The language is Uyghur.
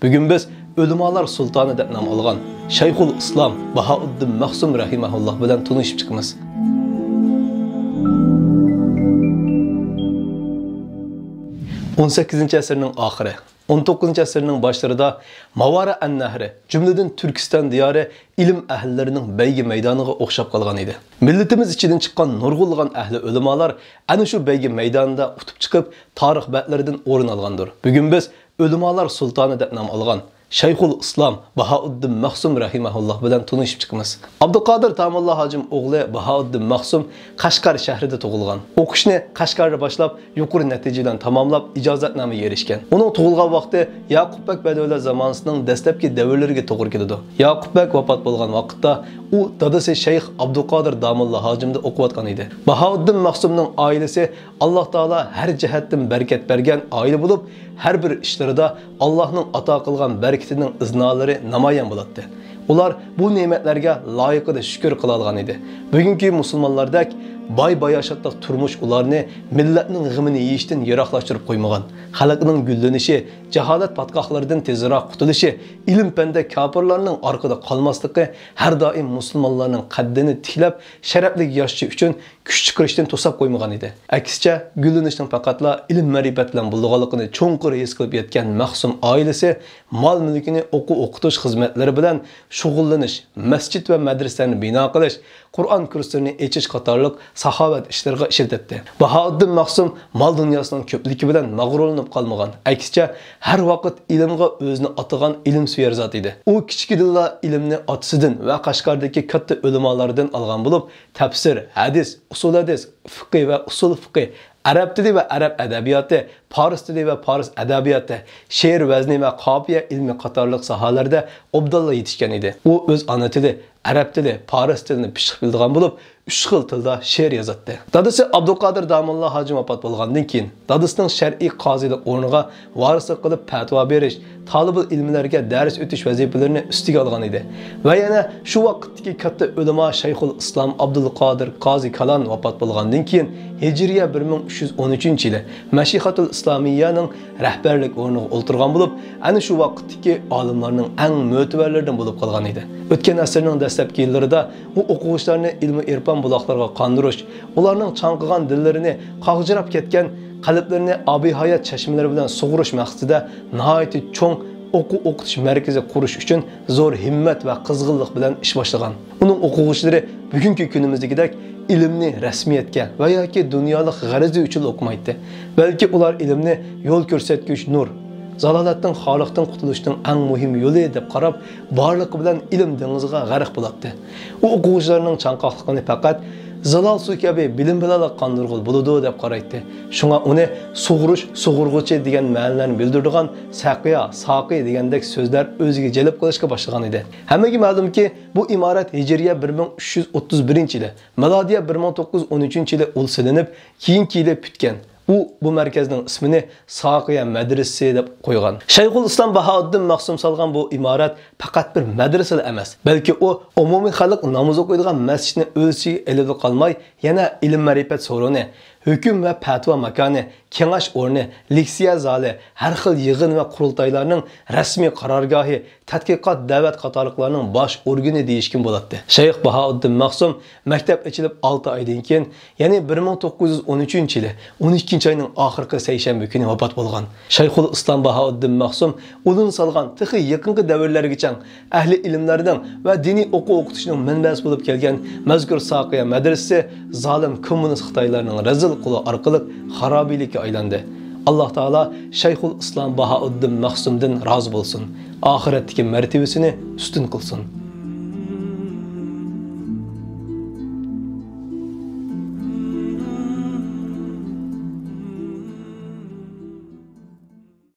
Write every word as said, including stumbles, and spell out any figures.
بۈگۈن بىز ئۆلىمالار سۇلتانى دەپ نام ئالغان شەيخۇل ئىسلام باھائۇددىن مەخسۇم رەھىمەھۇللاھ بىلەن تونۇشۇپ چىقىمىز. ئون سەككىزىنچى ئەسىرنىڭ ئاخىرى، ئون توققۇزىنچى ئەسىرنىڭ باشلىرىدا ماۋارا ئەن-نەھرى، جۈملىدىن تۈركىستان دىيارى ئىلىم ئەھلىلىرىنىڭ بەيگە مەيدانىغا ئوخشاپ قالغان ئىدى. مىللىتىمىز ئىچىدىن چىققان نۇرغۇنلىغان ئەھلى ئۆلىمالار ئەنە شۇ بەيگە مەيدانىدا ئۇتۇپ چىقىپ، تارىخ بەتلىرىدىن ئورۇن ئالغاندۇر. بۈگۈن بىز ئۆلىمالار سۇلتانى دەپ نام ئالغان شەيخۇل ئىسلام باھائۇددىن مەخسۇم رەھىمەھۇللاھ بىلەن تونۇشۇپ چىقىمىز. ئابدۇقادىر داموللا ھاجىم ئوغلى باھائۇددىن مەخسۇم قەشقەر شەھىرىدە تۇغۇلغان. ئوقۇشنى قەشقەردە باشلاپ، يۇقىرى نەتىجە بىلەن تاماملاپ، ئىجازەتنامىگە ئېرىشكەن. ئۇنىڭ تۇغۇلغان ۋاقتى ياقۇپ بەگ بەدەۋىلەر زامانىسىنىڭ دەسلەپكى دەۋرلىرىگە توغرا كېلىدۇ. ياقۇپ بەگ ۋاپات بولغان ۋاقىتتا ئۇ دادىسى شەيخ ئابدۇقادىر داموللا ھاجىمدا ئوقۇۋاتقان ئىدى. باھائۇددىن مەخسۇمنىڭ ئائىلىسى ئاللاھ تائالا ھەر جەھەتتىن بەرىكەت بەرگەن ئائىلە بولۇپ، ھەر بىر ئىشلىرىدا ئاللاھنىڭ ئاتا قىلغان بەرىكىتىنىڭ ئىزنالىرى نامايان بولاتتى. ئۇلار بۇ نېمەتلەرگە لايىقىدا شۈكۈر قىلالىغان ئىدى. بۈگۈنكى مۇسۇلمانلاردەك باي-باياشاتلىق تۇرمۇش ئۇلارنى مىللەتنىڭ غېمىنى يېيىشتىن يىراقلاشتۇرۇپ قويمىغان. خەلقنىڭ گۈللىنىشى، جاھالەت پاتقاقلىرىدىن تېزراق قۇتۇلۇشى، ئىلىم-پەندە كاپىرلارنىڭ ئارقىدا قالماسلىقى ھەر دائىم مۇسۇلمانلارنىڭ قەددىنى تىكلەپ، شەرەپلىك ياشىشى ئۈچۈن كۈچ چىقىرىشتىن توساپ قويمىغان ئىدى. ئەكسىچە، گۈللىنىشنىڭ پەقەتلا ئىلىم-مەرىپەت بىلەن بولىدىغانلىقىنى چوڭقۇر ھېس قىلىپ يەتكەن مەخسۇم ئائىلىسى مال-مۈلكىنى ئوقۇ-ئوقۇتۇش خىزمەتلىرى بىلەن شۇغۇللىنىش، مەسچىت ۋە مەدرىسىلەرنى بىنا قىلىش، قۇرئان كۇرسلىرىنى ئېچىش قاتارلىق ساخاۋەت ئىشلىرىغا ئىشلىتەتتى. باھائۇددىن مەخسۇم مال-دۇنياسىنىڭ كۆپلۈكى بىلەن مەغرۇرلىنىپ قالمىغان، ئەكسىچە، ھەر ۋاقىت ئىلىمغا ئۆزىنى ئاتىغان ئىلىمسۆيەر زات ئىدى. ئۇ كىچىكىدىنلا ئىلىمنى ئاتىسىدىن ۋە قەشقەردىكى كاتتا ئۆلىمالاردىن ئالغان بولۇپ، تەپسىر، ھەدىس، ئۇسۇل ھەدىس، فىقھى ۋە ئۇسۇل فىقھى، ئەرەب تىلى ۋە ئەرەب ئەدەبىياتى، پارس تىلى ۋە پارس ئەدەبىياتى، شېئىر، ۋەزنى ۋە قاپىيە ئىلمى قاتارلىق ساھەلەردە ئوبدانلا يېتىشكەن ئىدى. ئۇ ئۆز ئانا تىلى، ئەرەب تىلى، پارس تىلىنى پىششىق بىلىدىغان بولۇپ، ئۈچ خىل تىلدا شېئىر يازاتتى. دادىسى ئابدۇقادىر داموللا ھاجىم ۋاپات بولغاندىن كېيىن، دادىسىنىڭ شەرئىي قازىلىق ئورنىغا ۋارىسلىق قىلىپ پەتىۋا بېرىش، تالىبۇل ئىلملەرگە دەرس ئۆتۈش ۋەزىپىلىرىنى ئۈستىگە ئالغان ئىدى. ۋە يەنە شۇ ۋاقىتتىكى كاتتا ئۆلىما شەيخۇل ئىسلام ئابدۇلقادىر قازى كالان ۋاپات بولغاندىن كېيىن، ھىجرىيە بىر مىڭ ئۈچ يۈز ئون ئۈچىنچى يىلى مەشىخەتۇل ئىسلامىيەنىڭ رەھبەرلىك ئورنىغا ئولتۇرغان بولۇپ، ئەنە شۇ ۋاقىتتىكى ئالىملارنىڭ ئەڭ مۆتىۋەرلىرىدىن بولۇپ قالغان ئىدى. ئۆتكەن ئەسىرنىڭ دەسلەپكى يىللىرىدا ئۇ ئوقۇغۇچىلارنى ئىلمۇ ئېرپان بۇلاقلىرىغا قاندۇرۇش، ئۇلارنىڭ چاڭقىغان دىللىرىنى قاغجىراپ كەتكەن قەلبلىرىنى ئابىھايات چەشمىلىرى بىلەن سۇغۇرۇش مەقسىتىدە ناھايىتى چوڭ ئوقۇ-ئوقۇتۇش مەركىزى قۇرۇش ئۈچۈن زور ھىممەت ۋە قىزغىنلىق بىلەن ئىش باشلىغان. ئۇنىڭ ئوقۇغۇچىلىرى بۈگۈنكى كۈنىمىزدىكىدەك ئىلىمنى رەسمىيەتكە ۋە ياكى دۇنيالىق غەرىزى ئۈچۈنلا ئوقۇمايتتى، بەلكى ئۇلار ئىلىمنى يول كۆرسەتكۈچ نۇر، زالالەتتىن خالىقتىن قۇتۇلۇشنىڭ ئەڭ مۇھىم يولى دەپ قاراپ، بارلىقى بىلەن ئىلىم دېڭىزىغا غەرق بولاتتى. ئۇ ئوقۇغۇچىلارنىڭ چاڭقاقلىقىنى پەقەت زالال سۇ كەبى بىلىم بىلەنلا قاندۇرغىلى بولىدۇ دەپ قارايتتى. شۇڭا ئۇنى سۇغۇرۇش، سۇغۇرغۇچى دېگەن مەنىلەرنى بىلدۈرىدىغان سەقىيا، ساقى دېگەندەك سۆزلەر ئۆزىگە جەلپ قىلىشقا باشلىغان ئىدى. ھەممىگە مەلۇمكى، بۇ ئىمارەت ھىجرىيە بىر مىڭ ئۈچ يۈز ئوتتۇز بىرىنچى يىلى، مىلادىيە بىر مىڭ توققۇز يۈز ئون ئۈچىنچى يىلى ئۇل سېلىنىپ، كېيىنكى يىلى پۈتكەن. ئۇ بۇ مەركەزنىڭ ئىسمىنى ساقىيە مەدرىسىسى دەپ قويغان. شەيخۇل ئىسلام باھائۇددىن مەخسۇم سالغان بۇ ئىمارەت پەقەت بىر مەدرىسىلا ئەمەس، بەلكى ئۇ ئومۇمىي خەلق ناماز ئوقۇيدىغان مەسچىتنى ئۆز ئىچىگە ئېلىپلا قالماي، يەنە ئىلىم-مەرىپەت سورۇنى، ھۆكۈم ۋە پەتىۋا ماكانى، كېڭەش ئورنى، لېكسىيە زالى، ھەر خىل يىغىن ۋە قۇرۇلتايلارنىڭ رەسمىي قارارگاھى، تەتقىقات، دەۋەت قاتارلىقلارنىڭ باش ئورگىنى دېيىشكىمۇ بولاتتى. شەيخ باھائۇددىن مەخسۇم مەكتەپ ئېچىلىپ ئالتە ئايدىن كېيىن، يەنى بىر مىڭ توققۇز يۈز ئون ئۈچىنچى يىلى ئون ئىككىنچى ئاينىڭ ئاخىرقى سەيشەنبە كۈنى ۋاپات بولغان. شەيخۇل ئىسلام باھائۇددىن مەخسۇم ئۇلىنى سالغان تېخى يېقىنقى دەۋرلەرگىچە ئەھلى ئىلىملەرنىڭ ۋە دىنىي ئوقۇ-ئوقۇتۇشنىڭ مەنبەسى بولۇپ كەلگەن مەزكۇر ساقىيە مەدرىسىسى زالىم كوممۇنىست خىتايلارنىڭ رەزىل قولى ئارقىلىق خارابىلىككە ئايلاندى. ئاللاھ تائالا شەيخۇل ئىسلام باھائۇددىن مەخسۇمدىن رازى بولسۇن، ئاخىرەتتىكى مەرتىۋىسىنى ئۈستۈن قىلسۇن.